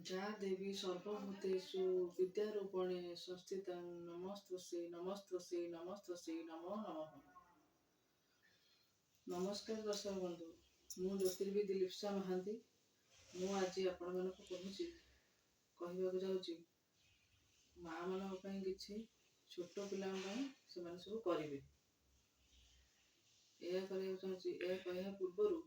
ଯା ଦେବୀ ସର୍ବଭୂତେଷୁ ବିଦ୍ୟାରୂପେଣ ସଂସ୍ଥିତା, ନମସ୍ତସ୍ୟୈ ନମସ୍ତସ୍ୟୈ ନମସ୍ତସ୍ୟୈ ନମୋ ନମଃ। ନମସ୍କାର ଦର୍ଶକ ବନ୍ଧୁ, ମୁଁ ଜ୍ୟୋତିର୍ବିଦ ଲିପ୍ସା ମହାନ୍ତି। ମୁଁ ଆଜି ଆପଣମାନଙ୍କୁ କହିବାକୁ ଯାଉଛି ମାଆମାନଙ୍କ ପାଇଁ କିଛି, ଛୋଟ ପିଲାଙ୍କ ପାଇଁ ସେମାନେ ସବୁ କରିବେ, ଏହା କରିବାକୁ ଚାହୁଁଛି। ଏହା କହିବା ପୂର୍ବରୁ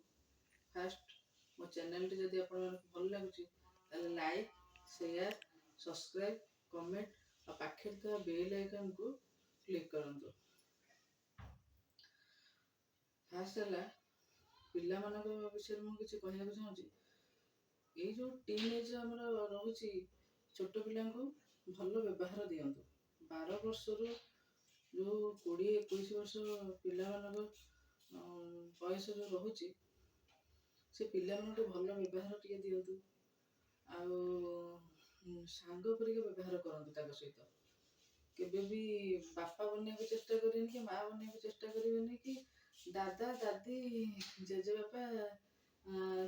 ଫାଷ୍ଟ ମୋ ଚ୍ୟାନେଲଟି ଯଦି ଆପଣମାନଙ୍କୁ ଭଲ ଲାଗୁଛି, ତାହେଲେ ଲାଇକ୍, ସେୟାର, ସବସ୍କ୍ରାଇବ୍, କମେଣ୍ଟ ଆଉ ପାଖରେ ଥିବା ବେଲ୍ ଆଇକନ୍କୁ କ୍ଲିକ୍ କରନ୍ତୁ। ଫାଷ୍ଟ ହେଲା, ପିଲାମାନଙ୍କ ବିଷୟରେ ମୁଁ କିଛି କହିବାକୁ ଚାହୁଁଛି। ଏଇ ଯେଉଁ ଟିନ୍ ଏଜ୍ ଆମର ରହୁଛି, ଛୋଟ ପିଲାଙ୍କୁ ଭଲ ବ୍ୟବହାର ଦିଅନ୍ତୁ। 12 ବର୍ଷରୁ ଯେଉଁ 20-21 ବର୍ଷ ପିଲାମାନଙ୍କ ବୟସ ଯେଉଁ ରହୁଛି, ସେ ପିଲାମାନଙ୍କୁ ଭଲ ବ୍ୟବହାର ଟିକେ ଦିଅନ୍ତୁ ଆଉ ସାଙ୍ଗ ପରିକା ବ୍ୟବହାର କରନ୍ତୁ ତାଙ୍କ ସହିତ। କେବେ ବି ବାପା ବନିବାକୁ ଚେଷ୍ଟା କରିବେନି କି ମା ବନିବାକୁ ଚେଷ୍ଟା କରିବେନି କି ଦାଦା, ଦାଦି, ଜେଜେବାପା,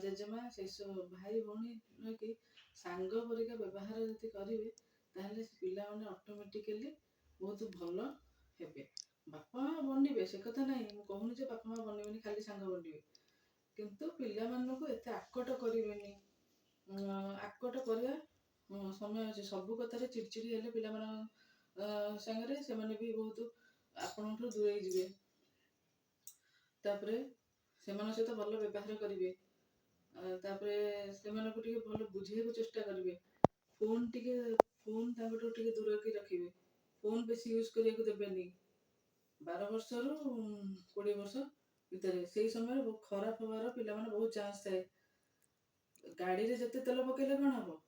ଜେଜେମା, ସେସବୁ ଭାଇ ଭଉଣୀ ନୁହେଁ କି ସାଙ୍ଗ ପରିକା ବ୍ୟବହାର ଯଦି କରିବେ, ତାହେଲେ ସେ ପିଲାମାନେ ଅଟୋମେଟିକାଲି ବହୁତ ଭଲ ହେବେ। ବାପା ମା ବନିବେ ସେ କଥା ନାହିଁ, ମୁଁ କହୁନି ଯେ ବାପା ମା ବନିବେନି, ଖାଲି ସାଙ୍ଗ ବନିବେ। କିନ୍ତୁ ପିଲାମାନଙ୍କୁ ଏତେ ଆକଟ କରିବେନି। ଆକଟ କରିବା ସମୟ ଅଛି। ସବୁ କଥାରେ ଚିଡ଼ଚିଡ଼ି ହେଲେ ପିଲାମାନଙ୍କ ସାଙ୍ଗରେ, ସେମାନେ ବି ବହୁତ ଆପଣଙ୍କଠୁ ଦୂରେଇ ଯିବେ। ତାପରେ ସେମାନଙ୍କ ସହିତ ଭଲ ବ୍ୟବହାର କରିବେ। ତାପରେ ସେମାନଙ୍କୁ ଟିକେ ଭଲ ବୁଝେଇବାକୁ ଚେଷ୍ଟା କରିବେ। ଫୋନ୍ ତାଙ୍କଠୁ ଟିକେ ଦୂରେଇକି ରଖିବେ। ଫୋନ୍ ବେଶୀ ୟୁଜ୍ କରିବାକୁ ଦେବେନି 12 ବର୍ଷରୁ 20 ବର୍ଷ ଭିତରେ। ସେଇ ସମୟରେ ବହୁତ ଖରାପ ହେବାର ପିଲାମାନେ ବହୁତ ଚାନ୍ସ ଥାଏ। ଗାଡ଼ିରେ ଯେତେ ତେଲ ପକେଇଲେ କ'ଣ ହବ?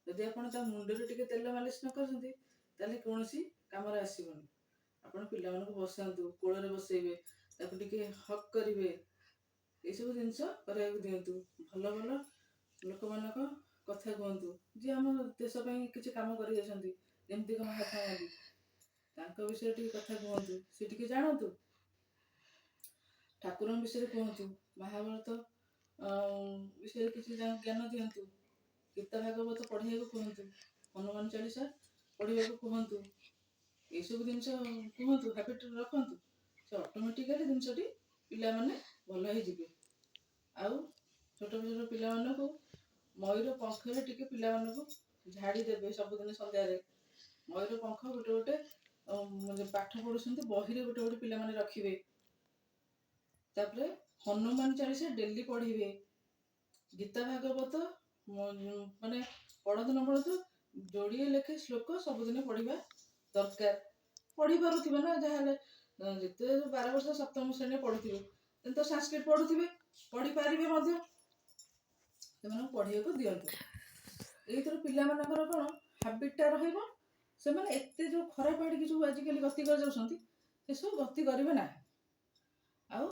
ଯଦି ଆପଣ ତା ମୁଣ୍ଡରେ ଟିକେ ତେଲ ମାଲିସ ନ କରୁଛନ୍ତି, ତାହେଲେ କୌଣସି କାମରେ ଆସିବନି। ଆପଣ ପିଲାମାନଙ୍କୁ ବସାନ୍ତୁ, କୋଳରେ ବସେଇବେ, ତାକୁ ଟିକେ ହଗ୍ କରିବେ, ଏଇସବୁ ଜିନିଷ କରିବାକୁ ଦିଅନ୍ତୁ। ଭଲ ଭଲ ଲୋକମାନଙ୍କ କଥା କୁହନ୍ତୁ, ଯିଏ ଆମ ଦେଶ ପାଇଁ କିଛି କାମ କରିଯାଇଛନ୍ତି, ଯେମିତିକି ମହାତ୍ମା ଗାନ୍ଧୀ, ତାଙ୍କ ବିଷୟରେ ଟିକେ କଥା କୁହନ୍ତୁ, ସେ ଟିକେ ଜାଣନ୍ତୁ। ଠାକୁରଙ୍କ ବିଷୟରେ କୁହନ୍ତୁ, ମହାଭାରତ ବିଷୟରେ କିଛି ଜ୍ଞାନ ଦିଅନ୍ତୁ, ଗୀତା ଭାଗବତ ପଢ଼ିବାକୁ କୁହନ୍ତୁ, ହନୁମାନ ଚାଳିଶା ପଢ଼ିବାକୁ କୁହନ୍ତୁ, ଏଇସବୁ ଜିନିଷ କୁହନ୍ତୁ, ହ୍ୟାବିଟ୍ ରଖନ୍ତୁ। ସେ ଅଟୋମେଟିକାଲି ଜିନିଷଟି ପିଲାମାନେ ଭଲ ହେଇଯିବେ। ଆଉ ଛୋଟ ଛୋଟ ପିଲାମାନଙ୍କୁ ମୟୂର ପଙ୍ଖରେ ଟିକେ ପିଲାମାନଙ୍କୁ ଝାଡ଼ି ଦେବେ ସବୁଦିନ ସନ୍ଧ୍ୟାରେ। ମୟୂର ପଙ୍ଖ ଗୋଟେ ଗୋଟେ ପାଠ ପଢ଼ୁଛନ୍ତି, ବହିରେ ଗୋଟେ ଗୋଟେ ପିଲାମାନେ ରଖିବେ। ତାପରେ ହନୁମାନ ଚାଳିଶା ଡେଲି ପଢ଼ିବେ। ଗୀତା ଭାଗବତ ମାନେ ପଢ଼ନ୍ତୁ ନ ପଢ଼ନ୍ତୁ, ଯୋଡ଼ିଏ ଲେଖେ ଶ୍ଲୋକ ସବୁଦିନ ପଢ଼ିବା ଦରକାର। ପଢ଼ି ପାରୁଥିବେ ନା ଯାହାହେଲେ? ଯେତେ 12 ବର୍ଷ, ସପ୍ତମ ଶ୍ରେଣୀରେ ପଢ଼ୁଥିବେ, ତ ସାଂସ୍କ୍ରିଟ ପଢ଼ୁଥିବେ, ପଢ଼ିପାରିବେ ମଧ୍ୟ। ସେମାନଙ୍କୁ ପଢ଼ିବାକୁ ଦିଅନ୍ତୁ। ଏଇଥିରୁ ପିଲାମାନଙ୍କର କ'ଣ ହାବିଟଟା ରହିବ, ସେମାନେ ଏତେ ଯେଉଁ ଖରାପ ଆଡ଼ିକି ଯେଉଁ ଆଜିକାଲି ଗତି କରିଯାଉଛନ୍ତି, ସେସବୁ ଗତି କରିବେ ନାହିଁ। ଆଉ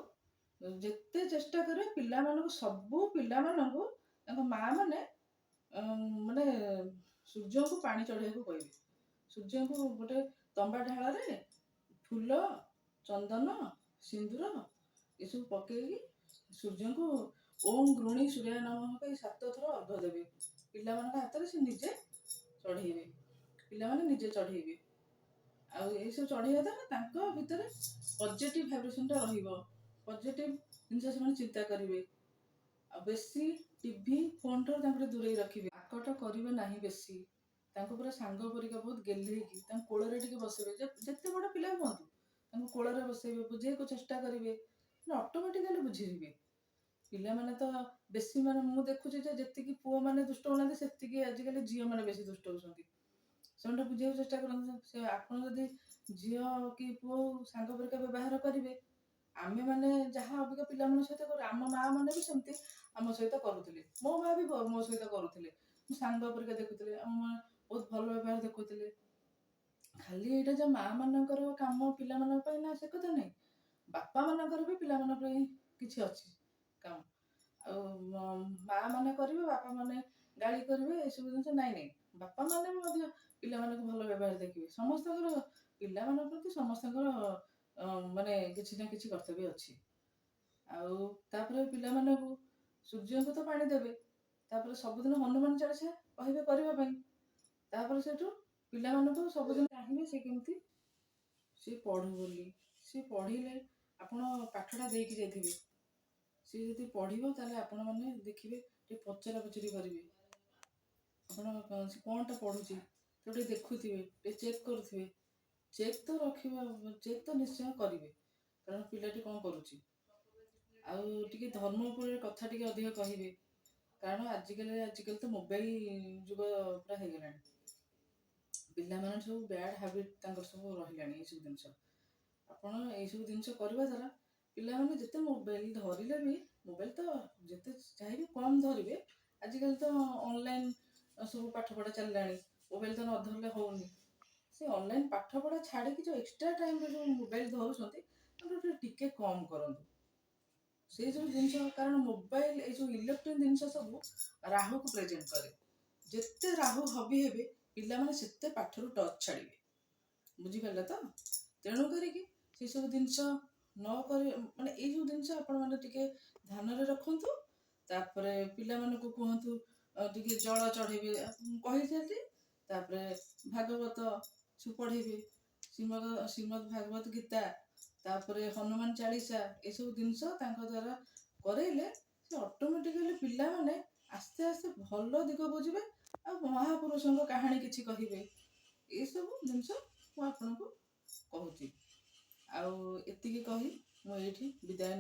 ଯେତେ ଚେଷ୍ଟା କରିବେ ପିଲାମାନଙ୍କୁ, ସବୁ ପିଲାମାନଙ୍କୁ ତାଙ୍କ ମା ମାନେ ମାନେ ସୂର୍ଯ୍ୟଙ୍କୁ ପାଣି ଚଢ଼େଇବାକୁ କହିବେ। ସୂର୍ଯ୍ୟଙ୍କୁ ଗୋଟେ ତମ୍ବା ଢାଳରେ ଫୁଲ, ଚନ୍ଦନ, ସିନ୍ଦୁର ଏସବୁ ପକେଇକି ସୂର୍ଯ୍ୟଙ୍କୁ "ଓಂ ଘୃଣି ସୂର୍ଯ୍ୟ ନମଃ" କହି ସାତ ଥର ଅର୍ଘ ଦେବେ। ପିଲାମାନଙ୍କ ହାତରେ ସେ ନିଜେ ଚଢ଼େଇବେ, ପିଲାମାନେ ନିଜେ ଚଢ଼େଇବେ। ଆଉ ଏଇସବୁ ଚଢ଼େଇବା ଦ୍ୱାରା ତାଙ୍କ ଭିତରେ ପଜିଟିଭ ଭାଇବ୍ରେସନଟା ରହିବ, ପଜିଟିଭ ଜିନିଷ ସେମାନେ ଚିନ୍ତା କରିବେ। ଆଉ ବେଶୀ ଟିଭି, ଫୋନ୍ ଠାରୁ ତାଙ୍କୁ ଟିକେ ଦୂରେଇ ରଖିବେ। ଆକଟ କରିବେ ନାହିଁ ବେଶୀ। ତାଙ୍କୁ ପୁରା ସାଙ୍ଗ ପରିକା ବହୁତ ଗେହ୍ଲେଇକି ତାଙ୍କ କୋଳରେ ଟିକେ ବସେଇବେ। ଯେତେ ବଡ଼ ପିଲା ହୁଅନ୍ତୁ, ତାଙ୍କୁ କୋଳରେ ବସେଇବେ, ବୁଝେଇବାକୁ ଚେଷ୍ଟା କରିବେ, ଅଟୋମେଟିକାଲି ବୁଝିଯିବେ। ପିଲାମାନେ ତ ବେଶୀ ମାନେ ମୁଁ ଦେଖୁଛି ଯେ ଯେତିକି ପୁଅମାନେ ଦୁଷ୍ଟ ହଉନାହାନ୍ତି, ସେତିକି ଆଜିକାଲି ଝିଅମାନେ ବେଶୀ ଦୁଷ୍ଟ ହଉଛନ୍ତି। ସେମାନେ ବୁଝେଇବାକୁ ଚେଷ୍ଟା କରନ୍ତୁ। ସେ ଆପଣ ଯଦି ଝିଅ କି ପୁଅ ହଉ, ସାଙ୍ଗ ପରିକା ବ୍ୟବହାର କରିବେ, ଆମେମାନେ ଯାହା ଅବିକା ପିଲାମାନଙ୍କ ସହିତ କରୁ, ଆମ ମା ମାନେ ବି ସେମିତି ଆମ ସହିତ କରୁଥିଲେ। ମୋ ମା ବି ମୋ ସହିତ କରୁଥିଲେ। ମୁଁ ସାଙ୍ଗ ପରିକା ଦେଖୁଥିଲେ, ଆମ ମା ବହୁତ ଭଲ ବ୍ୟବହାର ଦେଖୁଥିଲେ। ଖାଲି ଏଇଟା ଯେ ମା ମାନଙ୍କର କାମ ପିଲାମାନଙ୍କ ପାଇଁ ନା, ସେ କଥା ନାହିଁ। ବାପା ମାନଙ୍କର ବି ପିଲାମାନଙ୍କ ପାଇଁ କିଛି ଅଛି କାମ। ଆଉ ମା ମାନେ କରିବେ, ବାପା ମାନେ ଗାଳି କରିବେ, ଏସବୁ ଜିନିଷ ନାଇଁ ନାଇଁ। ବାପା ମାନେ ବି ମଧ୍ୟ ପିଲାମାନଙ୍କୁ ଭଲ ବ୍ୟବହାର ଦେଖିବେ। ସମସ୍ତଙ୍କର ପିଲାମାନଙ୍କ ପ୍ରତି ସମସ୍ତଙ୍କର ମାନେ କିଛି ନା କିଛି କର୍ତ୍ତବ୍ୟ ଅଛି। ଆଉ ତାପରେ ପିଲାମାନଙ୍କୁ ସୂର୍ଯ୍ୟଙ୍କୁ ତ ପାଣି ଦେବେ, ତାପରେ ସବୁଦିନ ହନୁମାନ ଚାଳିଶା କହିବେ କରିବା ପାଇଁ। ତାପରେ ସେଇଠୁ ପିଲାମାନଙ୍କୁ ସବୁଦିନ ଚାହିଁବେ ସେ କେମିତି ସିଏ ପଢ଼ୁ ବୋଲି। ସିଏ ପଢ଼ିଲେ ଆପଣ ପାଠଟା ଦେଇକି ଯାଇଥିବେ, ସିଏ ଯଦି ପଢ଼ିବ ତାହେଲେ ଆପଣମାନେ ଦେଖିବେ, ଟିକେ ପଚରା ପଚରି କରିବେ। ଆପଣ ସେ କ'ଣଟା ପଢ଼ୁଛି ତ ଟିକେ ଦେଖୁଥିବେ, ଟିକେ ଚେକ୍ କରୁଥିବେ। ଚେକ୍ ତ ରଖିବା, ଚେକ୍ ତ ନିଶ୍ଚୟ କରିବେ, କାରଣ ପିଲାଟି କ'ଣ କରୁଛି। ଆଉ ଟିକେ ଧର୍ମ ଉପରେ କଥା ଟିକେ ଅଧିକ କହିବେ, କାରଣ ଆଜିକାଲି ଆଜିକାଲି ତ ମୋବାଇଲ ଯୁଗ ପୁରା ହେଇଗଲାଣି। ପିଲାମାନେ ସବୁ ବ୍ୟାଡ଼ ହାବିଟ୍ ତାଙ୍କର ସବୁ ରହିଲାଣି। ଏଇସବୁ ଜିନିଷ ଆପଣ ଏଇସବୁ ଜିନିଷ କରିବା ଦ୍ୱାରା ପିଲାମାନେ ଯେତେ ମୋବାଇଲ ଧରିଲେ ବି, ମୋବାଇଲ ତ ଯେତେ ଚାହିଁବେ କମ୍ ଧରିବେ। ଆଜିକାଲି ତ ଅନଲାଇନ୍ ସବୁ ପାଠପଢ଼ା ଚାଲିଲାଣି, ମୋବାଇଲ ତ ନ ଧରିଲେ ହେଉନି। ସେ ଅନଲାଇନ୍ ପାଠପଢ଼ା ଛାଡ଼ିକି ଯେଉଁ ଏକ୍ସଟ୍ରା ଟାଇମ୍ରେ ଯେଉଁ ମୋବାଇଲ ଧରୁଛନ୍ତି, ତାଙ୍କଠୁ ଟିକେ କମ୍ କରନ୍ତୁ ସେଇ ସବୁ ଜିନିଷ। କାରଣ ମୋବାଇଲ ଏଇ ଯେଉଁ ଇଲେକ୍ଟ୍ରୋନିକ୍ ଜିନିଷ ସବୁ ରାହୁକୁ ପ୍ରେଜେଣ୍ଟ କରେ। ଯେତେ ରାହୁ ହବି ହେବେ, ପିଲାମାନେ ସେତେ ପାଠରୁ ଟଚ୍ ଛାଡ଼ିବେ। ବୁଝିପାରିଲେ ତ? ତେଣୁ କରିକି ସେସବୁ ଜିନିଷ ନ କରି, ମାନେ ଏଇସବୁ ଜିନିଷ ଆପଣମାନେ ଟିକେ ଧ୍ୟାନରେ ରଖନ୍ତୁ। ତାପରେ ପିଲାମାନଙ୍କୁ କୁହନ୍ତୁ ଟିକେ ଜଳ ଚଢ଼େଇବେ, କହିଥାନ୍ତି। ତାପରେ ଭାଗବତ ସବୁ ପଢ଼େଇବେ, ଶ୍ରୀମଦ୍ ଭାଗବତ ଗୀତା, ତାପରେ ହନୁମାନ ଚାଳିଶା। ଏସବୁ ଜିନିଷ ତାଙ୍କ ଦ୍ୱାରା କରେଇଲେ ସେ ଅଟୋମେଟିକାଲି ପିଲାମାନେ ଆସ୍ତେ ଆସ୍ତେ ଭଲ ଦିଗକୁ ଯିବେ। ଆଉ ମହାପୁରୁଷଙ୍କ କାହାଣୀ କିଛି କହିବେ। ଏସବୁ ଜିନିଷ ମୁଁ ଆପଣଙ୍କୁ କହୁଛି। ଆଉ ଏତିକି କହି ମୁଁ ଏଇଠି ବିଦାୟ ନେଉଛି।